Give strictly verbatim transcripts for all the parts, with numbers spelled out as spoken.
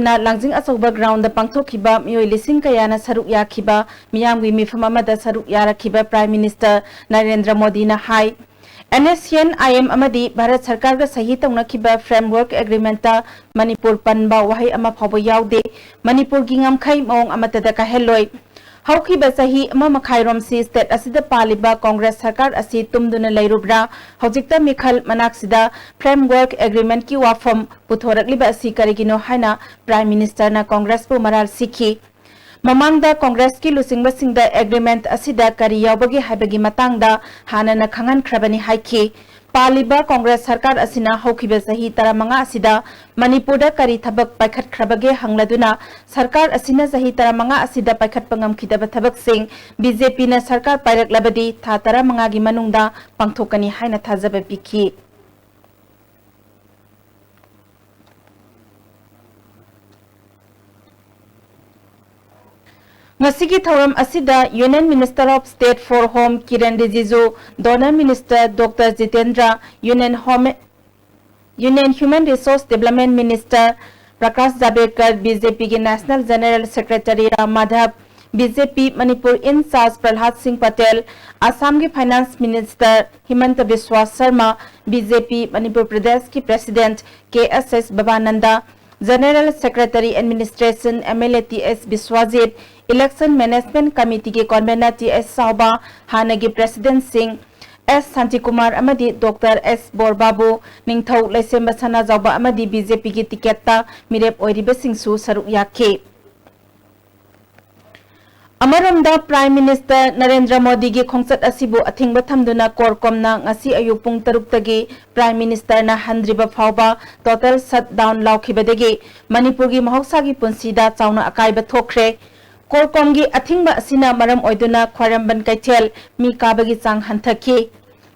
ꯂꯥꯡꯖꯤꯡ ꯑꯆꯧꯕ ground ꯗ ꯄꯥꯡꯊꯣꯛꯈꯤꯕ ꯃꯤꯑꯣꯏ ꯂꯤꯁꯤꯡ ꯀꯌꯥꯅ ꯁꯔꯨꯛ ꯌꯥꯈꯤꯕ ꯃꯤꯌꯥꯝꯒꯤ ꯃꯤꯐꯝ ꯑꯃꯗ ꯁꯔꯨꯛ ꯌꯥꯔꯛꯈꯤꯕ Prime Minister ꯅꯔꯦꯟꯗ꯭ꯔ ꯃꯣꯗꯤꯅ ꯍꯥꯏ꯫ NSCN-IM ꯑꯃꯗꯤ ꯚꯥꯔꯠ ꯁꯔꯀꯥꯔꯒ ꯁꯍꯤ ꯇꯧꯅꯈꯤꯕ Framework Agreement ꯇ ꯃꯅꯤꯄꯨꯔ ꯄꯟꯕ ꯋꯥꯍꯩ ꯑꯃ ꯐꯥꯎꯕ ꯌꯥꯎꯗꯦ꯫ ꯃꯅꯤꯄꯨꯔꯒꯤ ꯉꯝꯈꯩ ꯃꯑꯣꯡ ꯑꯃꯠꯇꯗ ꯀꯥꯏꯍꯜꯂꯣꯏ꯫ ꯍꯧꯈꯤꯕ ꯆꯍꯤ ꯑꯃ ꯃꯈꯥꯏꯔꯣꯝꯁꯤ state ꯑꯁꯤꯗ ꯄꯥꯜꯂꯤꯕ Congress ꯁꯔꯀꯥꯔ ꯑꯁꯤ ꯇꯨꯝꯗꯨꯅ ꯂꯩꯔꯨꯕ꯭ꯔꯥ? ꯍꯧꯖꯤꯛꯇ ꯃꯤꯈꯜ ꯃꯅꯥꯛꯁꯤꯗ Framework Agreement ꯀꯤ ꯋꯥꯐꯝ ꯄꯨꯊꯣꯔꯛꯂꯤꯕ ꯑꯁꯤ ꯀꯔꯤꯒꯤꯅꯣ ꯍꯥꯏꯅ Prime Minister ꯅ Congress ꯄꯨ ꯃꯔꯥꯜ ꯁꯤꯈꯤ꯫ ꯃꯃꯥꯡꯗ Congress ꯀꯤ ꯂꯨꯆꯤꯡꯕꯁꯤꯡꯗ agreement ꯑꯁꯤꯗ ꯀꯔꯤ ꯌꯥꯎꯕꯒꯦ ꯍꯥꯏꯕꯒꯤ ꯃꯇꯥꯡꯗ ꯍꯥꯟꯅꯅ ꯈꯪꯍꯟꯈ꯭ꯔꯕꯅꯤ ꯍꯥꯏꯈꯤ꯫ ꯄꯥꯜꯂꯤꯕ Congress ꯁꯔꯀꯥꯔ ꯑꯁꯤꯅ ꯍꯧꯈꯤꯕ ꯆꯍꯤ ꯇꯔꯥꯃꯉꯥ ꯑꯁꯤꯗ ꯃꯅꯤꯄꯨꯔꯗ ꯀꯔꯤ ꯊꯕꯛ ꯄꯥꯏꯈꯠꯈ꯭ꯔꯕꯒꯦ ꯍꯪꯂꯗꯨꯅ, ꯁꯔꯀꯥꯔ ꯑꯁꯤꯅ ꯆꯍꯤ ꯇꯔꯥꯃꯉꯥ ꯑꯁꯤꯗ ꯄꯥꯏꯈꯠꯄ ꯉꯝꯈꯤꯗꯕ ꯊꯕꯛꯁꯤꯡ BJP ꯅ ꯁꯔꯀꯥꯔ ꯄꯥꯏꯔꯛꯂꯕꯗꯤ ꯊꯥ ꯇꯔꯥꯃꯉꯥꯒꯤ ꯃꯅꯨꯡꯗ ꯄꯥꯡꯊꯣꯛꯀꯅꯤ ꯍꯥꯏꯅ ꯊꯥꯖꯕ ꯄꯤꯈꯤ꯫ ꯉꯁꯤꯒꯤ ꯊꯧꯔꯝ ꯑꯁꯤꯗ Union Minister of State for Home Kiran ꯔꯤꯖꯤꯖꯨ, Donor Minister Doctor Jitendra, Union Home, Union Human Resource Development Minister Prakash ꯖꯥꯕꯦꯗꯀꯔ, BJP ꯒꯤ National General Secretary Ram Madhab, BJP Manipur in charge ꯄ꯭ꯔꯍꯂꯥꯗ ꯁꯤꯡ ꯄꯇꯦꯜ, ꯑꯁꯥꯝꯒꯤ Finance Minister ꯍꯤꯃꯟꯇ ꯕꯤꯁ꯭ꯋꯥ ꯁꯔꯃ, BJP ꯃꯅꯤꯄꯨꯔ ꯄ꯭ꯔꯗꯦꯁꯀꯤ President K S S Babananda, General Secretary Administration MLA T S Biswajit, Election Management Committee ꯒꯤ Convener T S Chaoba, ꯍꯥꯟꯅꯒꯤ President ꯁꯤꯡ ꯑꯦꯁ ꯁꯥꯟꯇꯤꯀꯨꯃꯥꯔ ꯑꯃꯗꯤ doctor ꯑꯦꯁ ꯕꯣꯔꯕꯥꯕꯨ, ꯅꯤꯡꯊꯧ ꯂꯩꯁꯦꯝꯕ ꯁꯅꯥꯖꯥꯎꯕ ꯑꯃꯗꯤ BJP ꯒꯤ ticket ꯇ ꯃꯤꯔꯦꯞ ꯑꯣꯏꯔꯤꯕꯁꯤꯡꯁꯨ ꯁꯔꯨꯛ ꯌꯥꯈꯤ꯫ ꯑꯃꯔꯣꯝꯗ, Prime Minister ꯅꯔꯦꯟꯗ꯭ꯔ ꯃꯣꯗꯤꯒꯤ ꯈꯣꯡꯆꯠ ꯑꯁꯤꯕꯨ ꯑꯊꯤꯡꯕ ꯊꯝꯗꯨꯅ CORCOM ꯅ ꯉꯁꯤ ꯑꯌꯨꯛ ꯄꯨꯡ ꯇꯔꯨꯛꯇꯒꯤ Prime Minister ꯅ ꯍꯟꯗ꯭ꯔꯤꯕ ꯐꯥꯎꯕ total shutdown ꯂꯥꯎꯈꯤꯕꯗꯒꯤ ꯃꯅꯤꯄꯨꯔꯒꯤ ꯃꯍꯧꯁꯥꯒꯤ ꯄꯨꯟꯁꯤꯗ ꯆꯥꯎꯅ ꯑꯀꯥꯏꯕ ꯊꯣꯛꯈ꯭ꯔꯦ꯫ CORCOM ꯒꯤ ꯑꯊꯤꯡꯕ ꯑꯁꯤꯅ ꯃꯔꯝ ꯑꯣꯏꯗꯨꯅ ꯈ꯭ꯋꯥꯏꯔꯝꯕꯟ ꯀꯩꯊꯦꯜ ꯃꯤ ꯀꯥꯕꯒꯤ ꯆꯥꯡ ꯍꯟꯊꯈꯤ꯫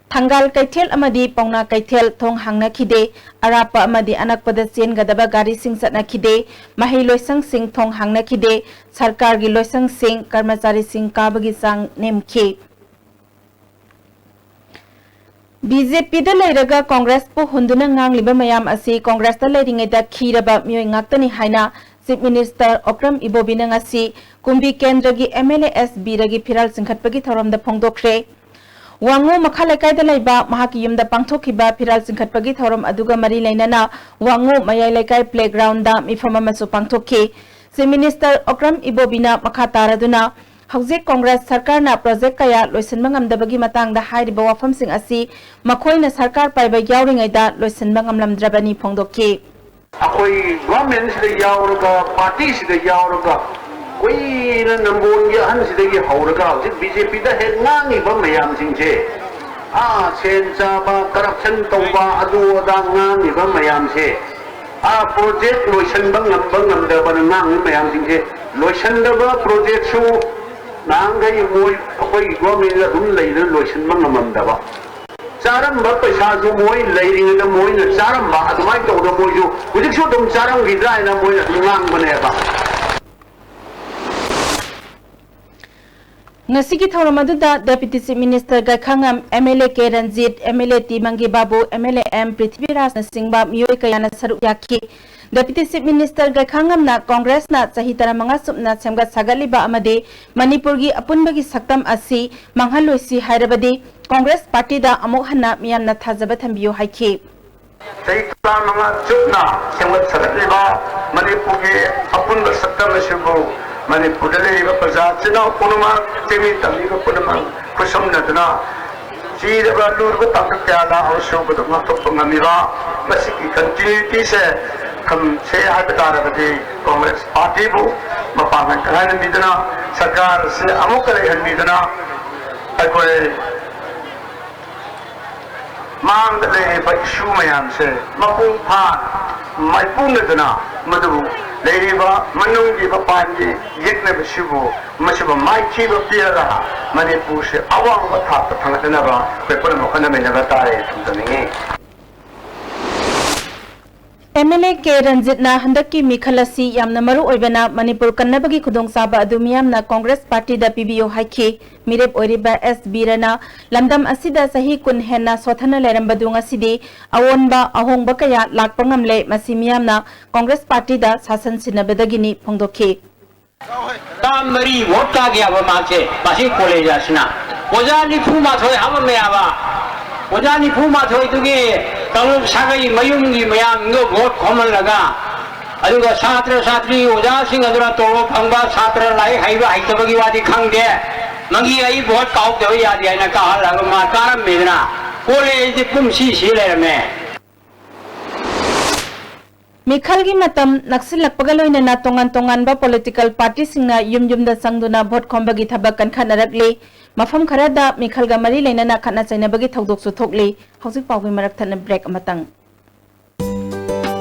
ꯊꯪꯒꯥꯜ ꯀꯩꯊꯦꯜ ꯑꯃꯗꯤ ꯄꯥꯎꯅꯥ ꯀꯩꯊꯦꯜ ꯊꯣꯡ ꯍꯥꯡꯅꯈꯤꯗꯦ꯫ ꯑꯔꯥꯞꯄ ꯑꯃꯗꯤ ꯑꯅꯛꯄꯗ ꯆꯦꯟꯒꯗꯕ ꯒꯥꯔꯤꯁꯤꯡ ꯆꯠꯅꯈꯤꯗꯦ꯫ ꯃꯍꯩ ꯂꯣꯏꯁꯪꯁꯤꯡ ꯊꯣꯡ ꯍꯥꯡꯅꯈꯤꯗꯦ꯫ ꯁꯔꯀꯥꯔꯒꯤ ꯂꯣꯏꯁꯪꯁꯤꯡ, ꯀꯔꯃꯆꯥꯔꯤꯁꯤꯡ ꯀꯥꯕꯒꯤ ꯆꯥꯡ ꯅꯦꯝꯈꯤ꯫ ꯕꯤ ꯖꯦ ꯄꯤꯗ ꯂꯩꯔꯒ ꯀꯣꯡꯒ꯭ꯔꯦꯁꯄꯨ ꯍꯨꯟꯗꯨꯅ ꯉꯥꯡꯂꯤꯕ ꯃꯌꯥꯝ ꯑꯁꯤ ꯀꯣꯡꯒ꯭ꯔꯦꯁꯇ ꯂꯩꯔꯤꯉꯩꯗ ꯈꯤꯔꯕ ꯃꯤꯑꯣꯏ ꯉꯥꯛꯇꯅꯤ ꯍꯥꯏꯅ Chief Minister ꯑꯣꯀ꯭ꯔꯝ ꯏꯕꯣꯕꯤꯅ ꯉꯁꯤ ꯀꯨꯝꯕꯤ ꯀꯦꯟꯗ꯭ꯔꯒꯤ M L A S ꯕꯤꯔꯒꯤ ꯐꯤꯔꯥꯜ ꯆꯤꯡꯈꯠꯄꯒꯤ ꯊꯧꯔꯝꯗ ꯐꯣꯡꯗꯣꯛꯈ꯭ꯔꯦ꯫ ꯋꯥꯉꯨ ꯃꯈꯥ ꯂꯩꯀꯥꯏꯗ ꯂꯩꯕ ꯃꯍꯥꯛꯀꯤ ꯌꯨꯝꯗ ꯄꯥꯡꯊꯣꯛꯈꯤꯕ ꯐꯤꯔꯥꯜ ꯆꯤꯡꯈꯠꯄꯒꯤ ꯊꯧꯔꯝ ꯑꯗꯨꯒ ꯃꯔꯤ ꯂꯩꯅꯅ ꯋꯥꯉꯨ ꯃꯌꯥꯏ ꯂꯩꯀꯥꯏ playground ꯗ ꯃꯤꯐꯝ ꯑꯃꯁꯨ ꯄꯥꯡꯊꯣꯛꯈꯤ꯫ Chief Minister ꯑꯣꯀ꯭ꯔꯝ ꯏꯕꯣꯕꯤꯅ ꯃꯈꯥ ꯇꯥꯔꯗꯨꯅ, ꯍꯧꯖꯤꯛ ꯀꯣꯡꯒ꯭ꯔꯦꯁ ꯁꯔꯀꯥꯔꯅ project ꯀꯌꯥ ꯂꯣꯏꯁꯤꯟꯕ ꯉꯝꯗꯕꯒꯤ ꯃꯇꯥꯡꯗ ꯍꯥꯏꯔꯤꯕ ꯋꯥꯐꯝꯁꯤꯡ ꯑꯁꯤ ꯃꯈꯣꯏꯅ ꯁꯔꯀꯥꯔ ꯄꯥꯏꯕ ꯌꯥꯎꯔꯤꯉꯩꯗ ꯂꯣꯏꯁꯤꯟꯕ ꯉꯝꯂꯝꯗ꯭ꯔꯕꯅꯤ ꯐꯣꯡꯗꯣꯛꯈꯤ꯫ ꯑꯩꯈꯣꯏ government ꯁꯤꯗ ꯌꯥꯎꯔꯒ, party ꯁꯤꯗ ꯌꯥꯎꯔꯒ, ꯀꯨꯏꯅ ꯅꯝꯕꯣꯜꯒꯤ ꯑꯍꯟꯁꯤꯗꯒꯤ ꯍꯧꯔꯒ ꯍꯧꯖꯤꯛ B J P ꯗ ꯍꯦꯛ ꯉꯥꯡꯉꯤꯕ ꯃꯌꯥꯝꯁꯤꯡꯁꯦ, ꯑꯥ, ꯁꯦꯟ ꯆꯥꯕ, corruption ꯇꯧꯕ, ꯑꯗꯨ ꯑꯗꯥ ꯉꯥꯡꯉꯤꯕ ꯃꯌꯥꯝꯁꯦ, ꯑꯥ, project ꯂꯣꯏꯁꯤꯟꯕ ꯉꯝꯕ ꯉꯝꯗꯕꯅ ꯉꯥꯡꯉꯤ ꯃꯌꯥꯝꯁꯤꯡꯁꯦ, ꯂꯣꯏꯁꯤꯟꯗꯕ project ꯁꯨ ꯅꯍꯥꯟꯈꯩ ꯃꯣꯏ ꯑꯩꯈꯣꯏꯒꯤ government ꯗ ꯑꯗꯨꯝ ꯂꯩꯗꯅ ꯂꯣꯏꯁꯤꯟꯕ ꯉꯝꯃꯝꯗꯕ, ꯆꯥꯔꯝꯕ ꯄꯩꯁꯥꯁꯨ ꯃꯣꯏ ꯂꯩꯔꯤꯉꯩꯗ ꯃꯣꯏꯅ ꯆꯥꯔꯝꯕ, ꯑꯗꯨꯃꯥꯏꯅ ꯇꯧꯗꯅ ꯃꯣꯏꯁꯨ ꯍꯧꯖꯤꯛꯁꯨ ꯑꯗꯨꯝ ꯆꯥꯔꯝꯈꯤꯗ꯭ꯔꯥ ꯍꯥꯏꯅ ꯃꯣꯏꯅ ꯑꯗꯨꯝ ꯉꯥꯡꯕꯅꯦꯕ꯫ ꯉꯁꯤꯒꯤ ꯊꯧꯔꯝ ꯑꯗꯨꯗ Deputy Chief Minister ꯒꯥꯏꯈꯥꯉꯝ, M L A K Ranjit, M L A T ꯃꯪꯒꯤ Babu, M L A M ꯄ꯭ꯔꯤꯊꯤꯕꯤꯔꯥꯖꯅꯆꯤꯡꯕ ꯃꯤꯑꯣꯏ ꯀꯌꯥꯅ ꯁꯔꯨꯛ ꯌꯥꯈꯤ꯫ Deputy Chief Minister ꯒꯥꯏꯈꯥꯉꯝꯅ ꯀꯣꯡꯒ꯭ꯔꯦꯁꯅ ꯆꯍꯤ ꯇꯔꯥꯃꯉꯥ ꯆꯨꯞꯅ ꯁꯦꯝꯒꯠ ꯁꯥꯒꯠꯂꯤꯕ ꯑꯃꯗꯤ ꯃꯅꯤꯄꯨꯔꯒꯤ ꯑꯄꯨꯟꯕꯒꯤ ꯁꯛꯇꯝ ꯑꯁꯤ ꯃꯥꯡꯍꯜꯂꯣꯏꯁꯤ ꯍꯥꯏꯔꯕꯗꯤ ꯀꯣꯡꯒ꯭ꯔꯦꯁ ꯄꯥꯔꯇꯤꯗ ꯑꯃꯨꯛ ꯍꯟꯅ ꯃꯤꯌꯥꯝꯅ ꯊꯥꯖꯕ ꯊꯝꯕꯤꯌꯨ ꯍꯥꯏꯈꯤ꯫ ꯆꯍꯤ ꯇꯔꯥꯃꯉꯥ ꯆꯨꯞꯅ ꯁꯦꯝꯒꯠ ꯁꯥꯒꯠꯂꯤꯕ ꯃꯅꯤꯄꯨꯔꯒꯤ ꯑꯄꯨꯟꯕ ꯁꯛꯇꯝ ꯑꯁꯤꯕꯨ ꯃꯅꯤꯄꯨꯔꯗ ꯂꯩꯔꯤꯕ ꯄ꯭ꯔꯖꯥ ꯏꯆꯤꯟ ꯏꯅꯥꯎ ꯄꯨꯝꯅꯃꯛ, ꯆꯤꯡꯃꯤ ꯇꯝꯃꯤꯕ ꯄꯨꯝꯅꯃꯛ ꯈꯨꯠꯁꯝꯅꯗꯨꯅ ꯆꯤꯔꯕ ꯂꯨꯔꯕ ꯇꯥꯡꯀꯛ ꯀꯌꯥꯗ ꯑꯁꯨꯕꯗꯨ ꯉꯥꯛꯊꯣꯛꯄ ꯉꯝꯃꯤꯕ, ꯃꯁꯤꯒꯤ continuity ꯁꯦ ꯊꯝꯁꯦ ꯍꯥꯏꯕ ꯇꯥꯔꯕꯗꯤ ꯀꯣꯡꯒ꯭ꯔꯦꯁ ꯄꯥꯔꯇꯤꯕꯨ ꯃꯄꯥꯡꯒꯜ ꯀꯜꯍꯟꯕꯤꯗꯨꯅ, ꯁꯔꯀꯥꯔ ꯑꯁꯤ ꯑꯃꯨꯛꯀ ꯂꯩꯍꯟꯕꯤꯗꯨꯅ, ꯑꯩꯈꯣꯏ ꯃꯥꯡꯗ ꯂꯩꯔꯤꯕ issue ꯃꯌꯥꯝꯁꯦ ꯃꯄꯨꯡ ꯐꯥꯅ ꯃꯥꯏꯄꯨꯅꯗꯨꯅ, ꯃꯗꯨꯕꯨ ꯂꯩꯔꯤꯕ ꯃꯅꯨꯡꯒꯤ ꯃꯄꯥꯟꯒꯤ ꯌꯦꯛꯅꯕꯁꯤꯕꯨ, ꯃꯁꯤꯕꯨ ꯃꯥꯏꯊꯤꯕ ꯄꯤꯔꯒ ꯃꯅꯤꯄꯨꯔꯁꯦ ꯑꯋꯥꯡꯕ ꯊꯥꯛꯇ ꯊꯥꯡꯒꯠꯅꯅꯕ ꯑꯩꯈꯣꯏ ꯄꯨꯝꯅꯃꯛ ꯍꯣꯠꯅꯃꯤꯟꯅꯕ ꯇꯥꯔꯦ ꯊꯝꯖꯅꯤꯡꯉꯤ꯫ ꯑꯦꯝ ꯑꯦꯜ ꯑꯦ ꯀꯦ ꯔꯟꯖꯤꯠꯅ ꯍꯟꯗꯛꯀꯤ ꯃꯤꯈꯜ ꯑꯁꯤ ꯌꯥꯝꯅ ꯃꯔꯨ ꯑꯣꯏꯕꯅ ꯃꯅꯤꯄꯨꯔ ꯀꯟꯅꯕꯒꯤ ꯈꯨꯗꯣꯡꯆꯥꯕ ꯑꯗꯨ ꯃꯤꯌꯥꯝꯅ ꯀꯣꯡꯒ꯭ꯔꯦꯁ ꯄꯥꯔꯇꯤꯗ ꯄꯤꯕꯤꯌꯨ ꯍꯥꯏꯈꯤ꯫ ꯃꯤꯔꯦꯞ ꯑꯣꯏꯔꯤꯕ ꯑꯦꯁ ꯕꯤꯔꯅ ꯂꯝꯗꯝ ꯑꯁꯤꯗ ꯆꯍꯤ ꯀꯨꯟ ꯍꯦꯟꯅ ꯁꯣꯊꯅ ꯂꯩꯔꯝꯕꯗꯨ ꯉꯁꯤꯗꯤ ꯑꯑꯣꯟꯕ ꯑꯍꯣꯡꯕ ꯀꯌꯥ ꯂꯥꯛꯄ ꯉꯝꯂꯦ꯫ ꯃꯁꯤ ꯃꯤꯌꯥꯝꯅ ꯀꯣꯡꯒ꯭ꯔꯦꯁ ꯄꯥꯔꯇꯤꯗ ꯁꯥꯁꯟ ꯁꯤꯟꯅꯕꯗꯒꯤꯅꯤ ꯐꯣꯡꯗꯣꯛꯈꯤ꯫ ꯇꯥꯝ ꯃꯔꯤ ꯚꯣꯠ ꯀꯥꯈꯤ ꯍꯥꯏꯕ ꯃꯍꯥꯛꯁꯦ ꯃꯁꯤ ꯀꯣꯂꯦꯖ ꯑꯁꯤꯅ ꯑꯣꯖꯥ ꯅꯤꯐꯨ ꯃꯥꯊꯣꯏ ꯍꯥꯞꯄꯝꯃꯦ ꯍꯥꯏꯕ꯫ ꯑꯣꯖꯥ ꯅꯤꯐꯨ ꯃꯥꯊꯣꯏꯗꯨꯒꯤ ꯀꯥꯡꯂꯨꯞ ꯁꯥꯒꯩ ꯃꯌꯨꯝꯒꯤ ꯃꯌꯥꯝꯗꯣ ꯚꯣꯠ ꯈꯣꯝꯍꯜꯂꯒ, ꯑꯗꯨꯒ ꯁꯥꯇ꯭ꯔ ꯁꯥꯇ꯭ꯔꯤ ꯑꯣꯖꯥꯁꯤꯡ ꯑꯗꯨꯅ ꯇꯣꯂꯣꯞ ꯐꯪꯕ, ꯁꯥꯇ꯭ꯔ ꯂꯥꯏꯔꯤꯛ ꯍꯩꯕ ꯍꯩꯇꯕꯒꯤ ꯋꯥꯗꯤ ꯈꯪꯗꯦ, ꯃꯪꯒꯤ ꯑꯩ ꯚꯣꯠ ꯀꯥꯍꯧꯗꯕ ꯌꯥꯗꯦ ꯍꯥꯏꯅ ꯀꯥꯍꯜꯂꯒ ꯃꯥ ꯀꯥꯔꯝꯃꯦꯗꯅ ꯀꯣꯂꯦꯖꯗꯤ ꯄꯨꯝꯁꯤ ꯁꯤ ꯂꯩꯔꯝꯃꯦ꯫ ꯃꯤꯈꯜꯒꯤ ꯃꯇꯝ ꯅꯛꯁꯤꯜꯂꯛꯄꯒ ꯂꯣꯏꯅꯅ ꯇꯣꯉꯥꯟ ꯇꯣꯉꯥꯟꯕ ꯄꯣꯂꯤꯇꯤꯀꯦꯜ ꯄꯥꯔꯇꯤꯁꯤꯡꯅ ꯌꯨꯝ ꯌꯨꯝꯗ ꯆꯪꯗꯨꯅ ꯚꯣꯠ ꯈꯣꯝꯕꯒꯤ ꯊꯕꯛ ꯀꯟꯈꯠꯅꯔꯛꯂꯤ꯫ ꯃꯐꯝ ꯈꯔꯗ ꯃꯤꯈꯜꯒ ꯃꯔꯤ ꯂꯩꯅꯅ ꯈꯠꯅ ꯆꯩꯅꯕꯒꯤ ꯊꯧꯗꯣꯛꯁꯨ ꯊꯣꯛꯂꯤ꯫ ꯍꯧꯖꯤꯛ ꯄꯥꯎꯒꯤ ꯃꯔꯛ ꯊꯠꯅ ꯕ꯭ꯔꯦꯛ ꯑꯃꯇꯪ꯫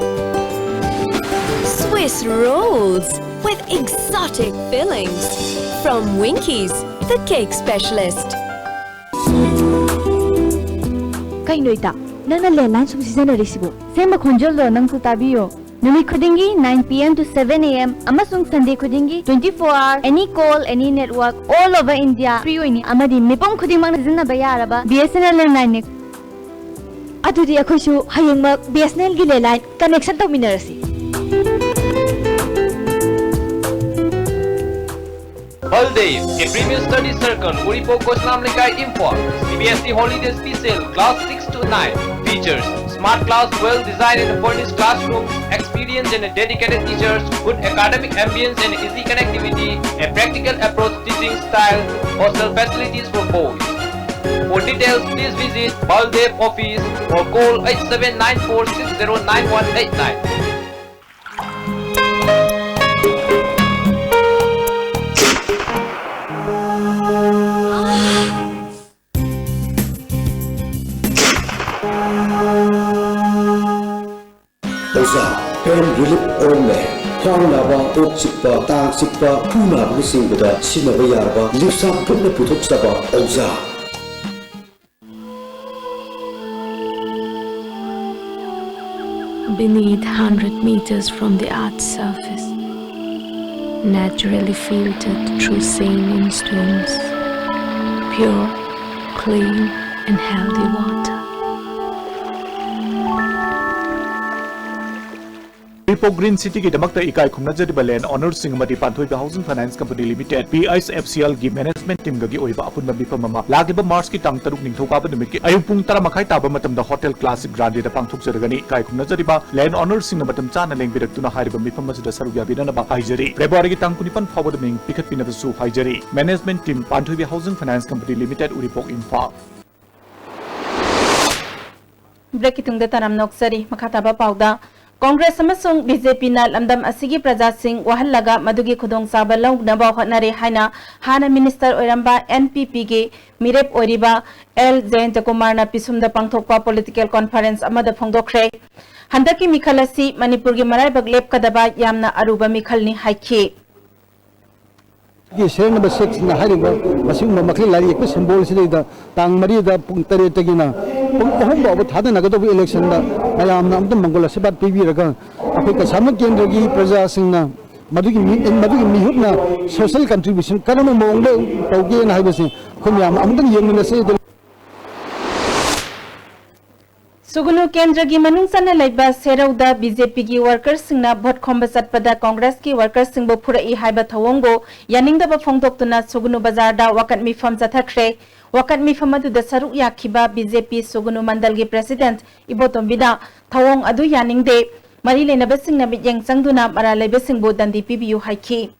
Swiss rolls with exotic fillings from Winkies, the cake specialist. ꯀꯩꯅꯣ ꯏꯇꯥ, ꯅꯪꯅ ꯂꯦꯟꯂꯥꯏꯟ ꯁꯨꯝ ꯁꯤꯖꯤꯟꯅꯔꯤꯁꯤꯕꯨ? ꯁꯦꯝꯕ ꯈꯣꯟꯖꯦꯜꯗꯣ ꯅꯪꯁꯨ ꯇꯥꯕꯤꯌꯣ꯫ ꯅꯨꯃꯤꯠ ꯈꯨꯗꯤꯡꯒꯤ nine P M to seven A M ꯑꯃꯁꯨꯡ Sunday ꯈꯨꯗꯤꯡꯒꯤ twenty-four hour, any call, any network, all over India free ꯑꯣꯏꯅꯤ꯫ ꯑꯃꯗꯤ ꯃꯤꯄꯨꯝ ꯈꯨꯗꯤꯡꯃꯛꯅ ꯁꯤꯖꯤꯟꯅꯕ ꯌꯥꯔꯕ B S N L ꯂꯦꯟꯂꯥꯏꯟꯅꯤ꯫ ꯑꯗꯨꯗꯤ ꯑꯩꯈꯣꯏꯁꯨ ꯍꯌꯦꯡꯃꯛ B S N L ꯒꯤ ꯂꯦꯟꯂꯥꯏꯟ ꯀꯅꯦꯛꯁꯟ ꯇꯧꯃꯤꯟꯅꯔꯁꯤ꯫ Baldev, a premier study circle, Uripok Gosnam Lekai, Imphal. C B S E holiday special, class six to nine. Features: smart class, well designed and furnished classroom, experience and dedicated teachers, good academic ambience and easy connectivity, a practical approach teaching style, hostel facilities for boys. For details, please visit Baldev office or call eight seven nine four six zero nine one eight nine. ꯑꯣꯖꯥ, pain relief ointment, ꯈ꯭ꯋꯥꯡ ꯅꯥꯕ, ꯀꯣꯛ ꯆꯤꯛꯄ, ꯇꯥꯡ ꯆꯤꯛꯄ, ꯈꯨ ꯅꯥꯕꯅꯆꯤꯡꯕꯗ ꯁꯤꯖꯤꯟꯅꯕ ꯌꯥꯔꯕ ꯂꯤꯞꯁꯥ ꯒ꯭ꯔꯨꯞꯅ ꯄꯨꯊꯣꯛꯆꯕ ꯑꯣꯖꯥ꯫ Beneath, hundred meters from the earth's surface, naturally filtered through sand and stones, pure, clean, and healthy water. Uripok green ꯁꯤꯇꯤꯒꯤꯗꯃꯛꯇ ꯏꯀꯥꯏ ꯈꯨꯝꯅꯖꯔꯤꯕ ꯂꯦꯟ ꯑꯣꯅꯔꯁꯤꯡ ꯑꯃꯗꯤ Pantoibi housing finance company limited, P H F C ꯑꯦꯜꯒꯤ ꯃꯦꯅꯦꯖꯃꯦꯟꯠ ꯇꯤꯝꯒꯒꯤ ꯑꯣꯏꯕ ꯑꯄꯨꯟꯕ ꯃꯤꯐꯝ ꯑꯃ ꯂꯥꯛꯂꯤꯕ ꯃꯥꯔꯆꯀꯤ ꯇꯥꯡ ꯇꯔꯨꯛ ꯅꯤꯡꯊꯧꯀꯥꯕ ꯅꯨꯃꯤꯠꯀꯤ ꯑꯌꯨꯛ ꯄꯨꯡ ꯇꯔꯥ ꯃꯈꯥꯏ ꯇꯥꯕ ꯃꯇꯝꯗ ꯍꯣꯇꯦꯜ ꯀ꯭ꯂꯥꯁꯤꯛ ꯒ꯭ꯔꯥꯟꯗꯦꯗ ꯄꯥꯡꯊꯣꯛꯆꯔꯒꯅꯤ꯫ ꯏꯀꯥꯏ ꯈꯨꯝꯅꯖꯔꯤꯕ ꯂꯦꯟ ꯑꯣꯅꯔꯁꯤꯡꯅ ꯃꯇꯝ ꯆꯥꯅ ꯂꯦꯡꯕꯤꯔꯛꯇꯨꯅ ꯍꯥꯏꯔꯤꯕ ꯃꯤꯐꯝ ꯑꯁꯤꯗ ꯁꯔꯨꯛ ꯌꯥꯕꯤꯅꯅꯕ ꯍꯥꯏꯖꯔꯤ꯫ ꯐꯦꯕ꯭ꯔꯨꯋꯥꯔꯤꯒꯤ ꯇꯥꯡ ꯀꯨꯟꯅꯤꯄꯥꯟ ꯐꯥꯎꯕꯗ ꯃꯤꯡ ꯄꯤꯈꯠꯄꯤꯅꯕꯁꯨ ꯍꯥꯏꯖꯔꯤ꯫ Management team, Pantoibi housing finance company limited, Uripok, Imphal. ꯕ꯭ꯔꯦꯛꯀꯤ ꯇꯨꯡꯗ ꯇꯔꯥꯝꯅ ꯑꯣꯛꯆꯔꯤ꯫ ꯃꯈꯥ ꯇꯥꯕ ꯄꯥꯎꯗ, ꯀꯣꯡꯒ꯭ꯔꯦꯁ ꯑꯃꯁꯨꯡ ꯕꯤ ꯖꯦ ꯄꯤꯅ ꯂꯝꯗꯝ ꯑꯁꯤꯒꯤ ꯄ꯭ꯔꯖꯥꯁꯤꯡ ꯋꯥꯍꯜꯂꯒ ꯃꯗꯨꯒꯤ ꯈꯨꯗꯣꯡꯆꯥꯕ ꯂꯧꯅꯕ ꯍꯣꯠꯅꯔꯦ ꯍꯥꯏꯅ ꯍꯥꯟꯅ ꯃꯤꯅꯤꯁꯇꯔ ꯑꯣꯏꯔꯝꯕ ꯑꯦꯟ ꯄꯤ ꯄꯤꯒꯤ ꯃꯤꯔꯦꯞ ꯑꯣꯏꯔꯤꯕ ꯑꯦꯜ ꯖꯌꯟꯇꯀꯨꯃꯥꯔꯅ ꯄꯤꯁꯨꯝꯗ ꯄꯥꯡꯊꯣꯛꯄ ꯄꯣꯂꯤꯇꯤꯀꯦꯜ ꯀꯣꯟꯐꯔꯦꯟꯁ ꯑꯃꯗ ꯐꯣꯡꯗꯣꯛꯈ꯭ꯔꯦ꯫ ꯍꯟꯗꯛꯀꯤ ꯃꯤꯈꯜ ꯑꯁꯤ ꯃꯅꯤꯄꯨꯔꯒꯤ ꯃꯔꯥꯏꯕꯛ ꯂꯦꯞꯀꯗꯕ ꯌꯥꯝꯅ ꯑꯔꯨꯕ ꯃꯤꯈꯜꯅꯤ ꯍꯥꯏꯈꯤ꯫ ꯒꯤ serial number six ꯅ ꯍꯥꯏꯔꯤꯕ ꯃꯁꯤꯒꯨꯝꯕ ꯃꯈꯩ ꯂꯥꯏꯔꯤꯛ ꯌꯦꯛꯄ symbol ꯁꯤꯗꯩꯗ ꯇꯥꯡ ꯃꯔꯤꯗ ꯄꯨꯡ ꯇꯔꯦꯠꯇꯒꯤꯅ ꯄꯨꯡ ꯑꯍꯨꯝ ꯐꯥꯎꯕ ꯊꯥꯗꯅꯒꯗꯧꯕ election ꯗ ꯃꯌꯥꯝꯅ ꯑꯃꯇ ꯃꯪꯒꯣꯜ ꯑꯁꯤꯔꯕꯥꯗ ꯄꯤꯕꯤꯔꯒ ꯑꯩꯈꯣꯏ ꯀꯩꯁꯥꯝꯊꯣꯡ ꯀꯦꯟꯗ꯭ꯔꯒꯤ ꯄ꯭ꯔꯖꯥꯁꯤꯡꯅ ꯃꯗꯨꯒꯤ ꯃꯤ-, ꯃꯗꯨꯒꯤ ꯃꯤꯍꯨꯠꯅ social contribution ꯀꯔꯝꯕ ꯃꯑꯣꯡꯗ ꯇꯧꯒꯦꯅ ꯍꯥꯏꯕꯁꯤ ꯑꯩꯈꯣꯏ ꯃꯌꯥꯝ ꯑꯃꯨꯛꯇꯪ ꯌꯦꯡꯃꯤꯟꯅꯁꯤ꯫ ꯁꯨꯒꯨꯅꯨ ꯀꯦꯟꯗ꯭ꯔꯒꯤ ꯃꯅꯨꯡ ꯆꯟꯅ ꯂꯩꯕ ꯁꯦꯔꯧꯗ ꯕꯤ ꯖꯦ ꯄꯤꯒꯤ ꯋꯥꯔꯀꯔꯁꯤꯡꯅ ꯚꯣꯠ ꯈꯣꯝꯕ ꯆꯠꯄꯗ ꯀꯣꯡꯒ꯭ꯔꯦꯁꯀꯤ ꯋꯥꯔꯀꯔꯁꯤꯡꯕꯨ ꯐꯨꯔꯛꯏ ꯍꯥꯏꯕ ꯊꯧꯑꯣꯡꯕꯨ ꯌꯥꯅꯤꯡꯗꯕ ꯐꯣꯡꯗꯣꯛꯇꯨꯅ ꯁꯨꯒꯨꯅꯨ ꯕꯖꯥꯔꯗ ꯋꯥꯀꯠ ꯃꯤꯐꯝ ꯆꯠꯊꯈ꯭ꯔꯦ꯫ ꯋꯥꯀꯠ ꯃꯤꯐꯝ ꯑꯗꯨꯗ ꯁꯔꯨꯛ ꯌꯥꯈꯤꯕ ꯕꯤ ꯖꯦ ꯄꯤ ꯁꯨꯒꯨꯅꯨ ꯃꯟꯗꯜꯒꯤ ꯄ꯭ꯔꯦꯁꯤꯗꯦꯟꯠ ꯏꯕꯣꯇꯣꯝꯕꯤꯅ ꯊꯧꯑꯣꯡ ꯑꯗꯨ ꯌꯥꯅꯤꯡꯗꯦ, ꯃꯔꯤ ꯂꯩꯅꯕꯁꯤꯡꯅ ꯃꯤꯠꯌꯦꯡ ꯆꯪꯗꯨꯅ ꯃꯔꯥꯜ ꯂꯩꯕꯁꯤꯡꯕꯨ ꯗꯟꯗꯤ ꯄꯤꯕꯤꯌꯨ ꯍꯥꯏꯈꯤ꯫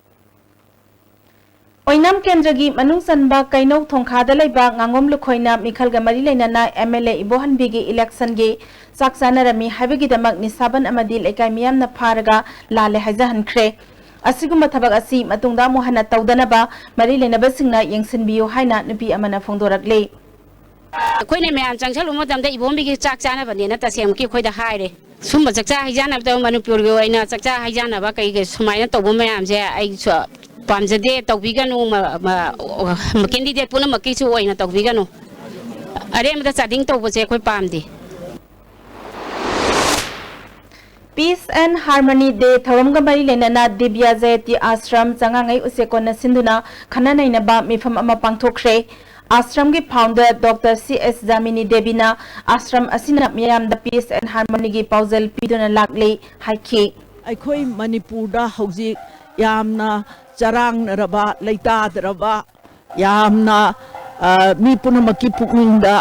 ꯑꯣꯏꯅꯥꯝ ꯀꯦꯟꯗ꯭ꯔꯒꯤ ꯃꯅꯨꯡ ꯆꯟꯕ ꯀꯩꯅꯧ ꯊꯣꯡꯈꯥꯗ ꯂꯩꯕ ꯉꯥꯉꯣꯝ ꯂꯨꯈꯣꯏꯅ ꯃꯤꯈꯜꯒ ꯃꯔꯤ ꯂꯩꯅꯅ ꯑꯦꯝ ꯑꯦꯜ ꯑꯦ ꯏꯕꯣꯍꯟꯕꯤꯒꯤ election ꯒꯤ ꯆꯥꯛ ꯆꯥꯅꯔꯝꯃꯤ ꯍꯥꯏꯕꯒꯤꯗꯃꯛ ꯅꯤꯁꯥꯕꯟ ꯑꯃꯗꯤ ꯂꯩꯀꯥꯏ ꯃꯤꯌꯥꯝꯅ ꯐꯥꯔꯒ ꯂꯥꯜꯂꯦ ꯍꯥꯏꯖꯍꯟꯈ꯭ꯔꯦ꯫ ꯑꯁꯤꯒꯨꯝꯕ ꯊꯕꯛ ꯑꯁꯤ ꯃꯇꯨꯡꯗ ꯑꯃꯨꯛ ꯍꯟꯅ ꯇꯧꯗꯅꯕ ꯃꯔꯤ ꯂꯩꯅꯕꯁꯤꯡꯅ ꯌꯦꯡꯁꯤꯟꯕꯤꯌꯨ ꯍꯥꯏꯅ ꯅꯨꯄꯤ ꯑꯃꯅ ꯐꯣꯡꯗꯣꯔꯛꯂꯤ꯫ ꯑꯩꯈꯣꯏꯅ ꯃꯌꯥꯝ ꯆꯪꯁꯜꯂꯨꯕ ꯃꯇꯝꯗ ꯏꯕꯣꯝꯕꯤꯒꯤ ꯆꯥꯛ ꯆꯥꯅꯕꯅꯦꯅ ꯇꯁꯦꯡꯃꯛꯀꯤ ꯑꯩꯈꯣꯏꯗ ꯍꯥꯏꯔꯦ꯫ ꯁꯨꯝꯕ ꯆꯥꯛꯆꯥ ꯍꯩꯖꯥꯟꯅꯕꯗ ꯃꯅꯤꯄꯨꯔꯒꯤ ꯑꯣꯏꯅ ꯆꯥꯛꯆꯥ ꯍꯩꯖꯥꯟꯅꯕ ꯀꯩ ꯀꯩ ꯁꯨꯃꯥꯏꯅ ꯇꯧꯕ ꯃꯌꯥꯝꯁꯦ ꯑꯩꯁꯨ ꯄꯥꯝꯖꯗꯦ, ꯇꯧꯕꯤꯒꯅꯨ, ꯃ-, ꯃ-, candidate ꯄꯨꯝꯅꯃꯛꯀꯤꯁꯨ ꯑꯣꯏꯅ ꯇꯧꯕꯤꯒꯅꯨ꯫ ꯑꯔꯦꯝꯕꯗ ꯆꯥꯗꯤꯡ ꯇꯧꯕꯁꯦ ꯑꯩꯈꯣꯏ ꯄꯥꯝꯗꯦ꯫ Peace and Harmony Day ꯊꯧꯔꯝꯒ ꯃꯔꯤ ꯂꯩꯅꯅ ꯗꯤꯕ꯭ꯌꯥ ꯖꯌꯇꯤ ꯑꯥꯁ꯭ꯔꯝ ꯆꯉꯥꯡꯉꯩ ꯎꯆꯦꯛꯀꯣꯟꯅ ꯁꯤꯟꯗꯨꯅ ꯈꯟꯅ ꯅꯩꯅꯕ ꯃꯤꯐꯝ ꯑꯃ ꯄꯥꯡꯊꯣꯛꯈ꯭ꯔꯦ꯫ ꯑꯥꯁ꯭ꯔꯝꯒꯤ founder Doctor C S ꯖꯥꯃꯤꯅꯤ ꯗꯦꯕꯤꯅ ꯑꯥꯁ꯭ꯔꯝ ꯑꯁꯤꯅ ꯃꯤꯌꯥꯝꯗ peace and harmonyꯒꯤ ꯄꯥꯎꯖꯦꯜ ꯄꯤꯗꯨꯅ ꯂꯥꯛꯂꯤ ꯍꯥꯏꯈꯤ꯫ ꯑꯩꯈꯣꯏ ꯃꯅꯤꯄꯨꯔꯗ ꯍꯧꯖꯤꯛ ꯌꯥꯝꯅ ꯆꯔꯥꯡꯅꯔꯕ, ꯂꯩꯇꯥꯗ꯭ꯔꯕ, ꯌꯥꯝꯅ, ꯑ, ꯃꯤ ꯄꯨꯝꯅꯃꯛꯀꯤ ꯄꯨꯛꯅꯤꯡꯗ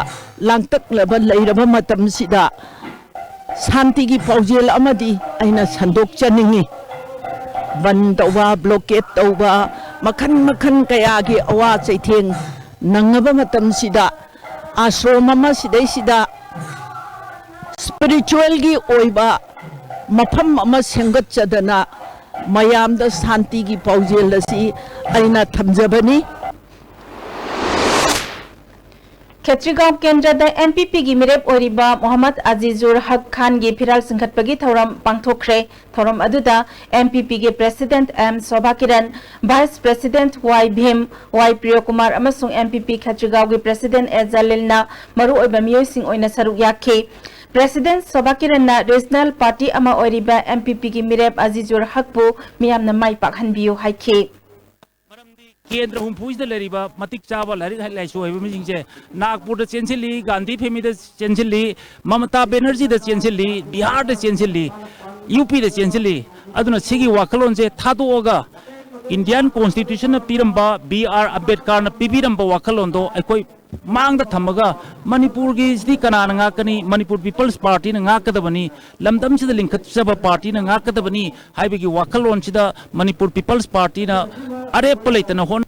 ꯂꯥꯡꯇꯛꯅꯕ ꯂꯩꯔꯕ ꯃꯇꯝꯁꯤꯗ ꯁꯥꯟꯇꯤꯒꯤ ꯄꯥꯎꯖꯦꯜ ꯑꯃꯗꯤ ꯑꯩꯅ ꯁꯟꯗꯣꯛꯆꯅꯤꯡꯏ꯫ ꯕꯟ ꯇꯧꯕ, blockade ꯇꯧꯕ, ꯃꯈꯟ ꯃꯈꯟ ꯀꯌꯥꯒꯤ ꯑꯋꯥ ꯆꯩꯊꯦꯡ ꯅꯪꯉꯕ ꯃꯇꯝꯁꯤꯗ ꯑꯥꯁ꯭ꯔꯣꯝ ꯑꯃ ꯁꯤꯗꯩꯁꯤꯗ spiritualꯒꯤ ꯑꯣꯏꯕ ꯃꯐꯝ ꯑꯃ ꯁꯦꯝꯒꯠꯆꯗꯅ ꯃꯌꯥꯝꯗ ꯁꯥꯟꯇꯤꯒꯤ ꯄꯥꯎꯖꯦꯜ ꯑꯁꯤ ꯑꯩꯅ ꯊꯝꯖꯕꯅꯤ꯫ ꯈꯦꯇ꯭ꯔꯤꯒꯥꯎ ꯀꯦꯟꯗ꯭ꯔꯗ M P Pꯒꯤ ꯃꯤꯔꯦꯞ ꯑꯣꯏꯔꯤꯕ ꯃꯣꯍꯝꯃꯗ ꯑꯖꯤꯖꯨꯔ ꯍꯛ ꯈꯥꯟꯒꯤ ꯐꯤꯔꯥꯜ ꯆꯤꯡꯈꯠꯄꯒꯤ ꯊꯧꯔꯝ ꯄꯥꯡꯊꯣꯛꯈ꯭ꯔꯦ꯫ ꯊꯧꯔꯝ ꯑꯗꯨꯗ M P Pꯒꯤ President M Sobha Kiran, Vice President Y ꯚꯤꯝ, Y ꯄ꯭ꯔꯤꯌꯣꯀꯨꯃꯥꯔ ꯑꯃꯁꯨꯡ M P P ꯈꯦꯇ꯭ꯔꯤꯒꯥꯎꯒꯤ President A ꯖꯂꯤꯜꯅ ꯃꯔꯨꯑꯣꯏꯕ ꯃꯤꯑꯣꯏꯁꯤꯡ ꯑꯣꯏꯅ ꯁꯔꯨꯛ ꯌꯥꯈꯤ꯫ President ꯁꯣꯚꯥ ꯀꯤꯔꯟꯅ regional party ꯑꯃ ꯑꯣꯏꯔꯤꯕ M P Pꯒꯤ ꯃꯤꯔꯦꯞ ꯑꯖꯤꯖꯨꯔ ꯍꯛꯄꯨ ꯃꯤꯌꯥꯝꯅ ꯃꯥꯏ ꯄꯥꯛꯍꯟꯕꯤꯌꯨ ꯍꯥꯏꯈꯤ꯫ ꯃꯔꯝꯗꯤ ꯀꯦꯟꯗ꯭ꯔ ꯍꯨꯝꯐꯨꯁꯤꯗ ꯂꯩꯔꯤꯕ ꯃꯇꯤꯛ ꯆꯥꯕ ꯂꯥꯏꯔꯤꯛ ꯍꯩ ꯂꯥꯏꯁꯨ ꯍꯩꯕ ꯃꯤꯁꯤꯡꯁꯦ ꯅꯥꯒꯄꯨꯔꯗ ꯆꯦꯟꯁꯤꯜꯂꯤ, ꯒꯥꯟꯙꯤ ꯐꯦꯃꯤꯂꯤꯗ ꯆꯦꯟꯁꯤꯜꯂꯤ, ꯃꯃꯇꯥ ꯕꯦꯅꯔꯖꯤꯗ ꯆꯦꯟꯁꯤꯜꯂꯤ, ꯕꯤꯍꯥꯔꯗ ꯆꯦꯟꯁꯤꯜꯂꯤ, ꯌꯨ ꯄꯤꯗ ꯆꯦꯟꯁꯤꯜꯂꯤ꯫ ꯑꯗꯨꯅ ꯁꯤꯒꯤ ꯋꯥꯈꯜꯂꯣꯟꯁꯦ ꯊꯥꯗꯣꯛꯑꯒ Indian Constitutionꯅ ꯄꯤꯔꯝꯕ, ꯕꯤ ꯑꯥꯔ ꯑꯝꯕꯦꯗꯀꯔꯅ ꯄꯤꯕꯤꯔꯝꯕ ꯋꯥꯈꯜꯂꯣꯟꯗꯣ ꯑꯩꯈꯣꯏ ꯃꯥꯡꯗ ꯊꯝꯃꯒ ꯃꯅꯤꯄꯨꯔꯒꯤꯁꯤꯗꯤ ꯀꯅꯥꯅ ꯉꯥꯛꯀꯅꯤ? ꯃꯅꯤꯄꯨꯔ People's Partyꯅ ꯉꯥꯛꯀꯗꯕꯅꯤ, ꯂꯝꯗꯝꯁꯤꯗ ꯂꯤꯡꯈꯠꯆꯕ partyꯅ ꯉꯥꯛꯀꯗꯕꯅꯤ ꯍꯥꯏꯕꯒꯤ ꯋꯥꯈꯜꯂꯣꯟꯁꯤꯗ ꯃꯅꯤꯄꯨꯔ People's Partyꯅ ꯑꯔꯦꯞꯄ ꯂꯩꯇꯅ ꯍꯣꯠꯅ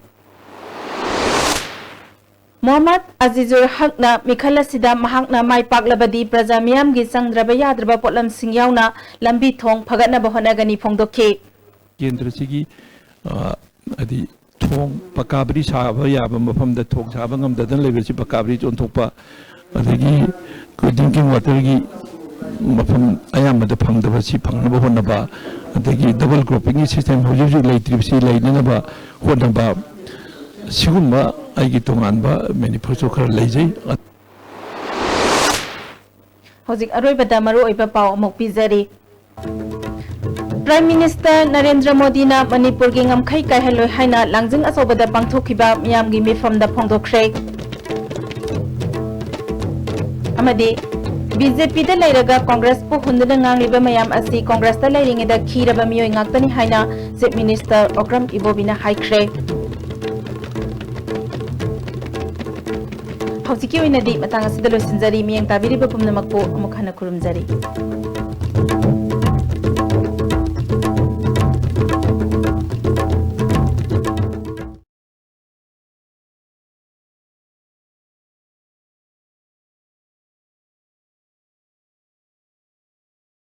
ꯃꯣꯍꯝꯃꯗ ꯑꯖꯤꯖꯨꯔ ꯍꯛꯅ ꯃꯤꯈꯜ ꯑꯁꯤꯗ ꯃꯍꯥꯛꯅ ꯃꯥꯏ ꯄꯥꯛꯂꯕꯗꯤ ꯄ꯭ꯔꯖꯥ ꯃꯤꯌꯥꯝꯒꯤ ꯆꯪꯗ꯭ꯔꯕ ꯌꯥꯗ꯭ꯔꯕ ꯄꯣꯠꯂꯝꯁꯤꯡ ꯌꯥꯎꯅ ꯂꯝꯕꯤ ꯊꯣꯡ ꯐꯒꯠꯅꯕ ꯍꯣꯠꯅꯒꯅꯤ ꯐꯣꯡꯗꯣꯛꯈꯤ꯫ ꯀꯦꯟꯗ꯭ꯔꯁꯤꯒꯤ, ꯑ, ꯍꯥꯏꯗꯤ ꯊꯣꯡ ꯄꯀꯥ ꯕ꯭ꯔꯤꯖ ꯁꯥꯕ ꯌꯥꯕ ꯃꯐꯝꯗ ꯊꯣꯡ ꯁꯥꯕ ꯉꯝꯗꯗꯅ ꯂꯩꯕꯁꯤ ꯄꯀꯥ ꯕ꯭ꯔꯤꯖ ꯑꯣꯟꯊꯣꯛꯄ, ꯑꯗꯒꯤ ꯑꯩꯈꯣꯏ drinking waterꯒꯤ ꯃꯐꯝ ꯑꯌꯥꯝꯕꯗ ꯐꯪꯗꯕꯁꯤ ꯐꯪꯅꯕ ꯍꯣꯠꯅꯕ, ꯑꯗꯒꯤ double croppingꯒꯤ system ꯍꯧꯖꯤꯛ ꯍꯧꯖꯤꯛ ꯂꯩꯇ꯭ꯔꯤꯕꯁꯤ ꯂꯩꯅꯅꯕ ꯍꯣꯠꯅꯕ, ꯁꯤꯒꯨꯝꯕ ꯑꯩꯒꯤ ꯇꯣꯉꯥꯟꯕ manifesto ꯈꯔ ꯂꯩꯖꯩ꯫ ꯍꯧꯖꯤꯛ ꯑꯔꯣꯏꯕꯗ ꯃꯔꯨꯑꯣꯏꯕ ꯄꯥꯎ ꯑꯃꯨꯛ ꯄꯤꯖꯔꯤ꯫ Prime Minister ꯅꯔꯦꯟꯗ꯭ꯔ ꯃꯣꯗꯤꯅ ꯃꯅꯤꯄꯨꯔꯒꯤ ꯉꯝꯈꯩ ꯀꯥꯏꯍꯜꯂꯣꯏ ꯍꯥꯏꯅ ꯂꯥꯡꯖꯤꯡ ꯑꯆꯧꯕꯗ ꯄꯥꯡꯊꯣꯛꯈꯤꯕ ꯃꯤꯌꯥꯝꯒꯤ ꯃꯤꯐꯝꯗ ꯐꯣꯡꯗꯣꯛꯈ꯭ꯔꯦ꯫ ꯑꯃꯗꯤ ꯕꯤ ꯖꯦ ꯄꯤꯗ ꯂꯩꯔꯒ ꯀꯣꯡꯒ꯭ꯔꯦꯁꯄꯨ ꯍꯨꯟꯗꯨꯅ ꯉꯥꯡꯂꯤꯕ ꯃꯌꯥꯝ ꯑꯁꯤ ꯀꯣꯡꯒ꯭ꯔꯦꯁꯇ ꯂꯩꯔꯤꯉꯩꯗ ꯈꯤꯔꯕ ꯃꯤꯑꯣꯏ ꯉꯥꯛꯇꯅꯤ ꯍꯥꯏꯅ Chief Minister ꯑꯣꯀ꯭ꯔꯝ ꯏꯕꯣꯕꯤꯅ ꯍꯥꯏꯈ꯭ꯔꯦ꯫ ꯍꯧꯖꯤꯛꯀꯤ ꯑꯣꯏꯅꯗꯤ ꯃꯇꯥꯡ ꯑꯁꯤꯗ ꯂꯣꯏꯁꯤꯟꯖꯔꯤ꯫ ꯃꯤꯠꯌꯦꯡ ꯇꯥꯕꯤꯔꯤꯕ ꯄꯨꯝꯅꯃꯛꯄꯨ ꯑꯃꯨꯛ ꯍꯟꯅ ꯈꯨꯔꯨꯝꯖꯔꯤ꯫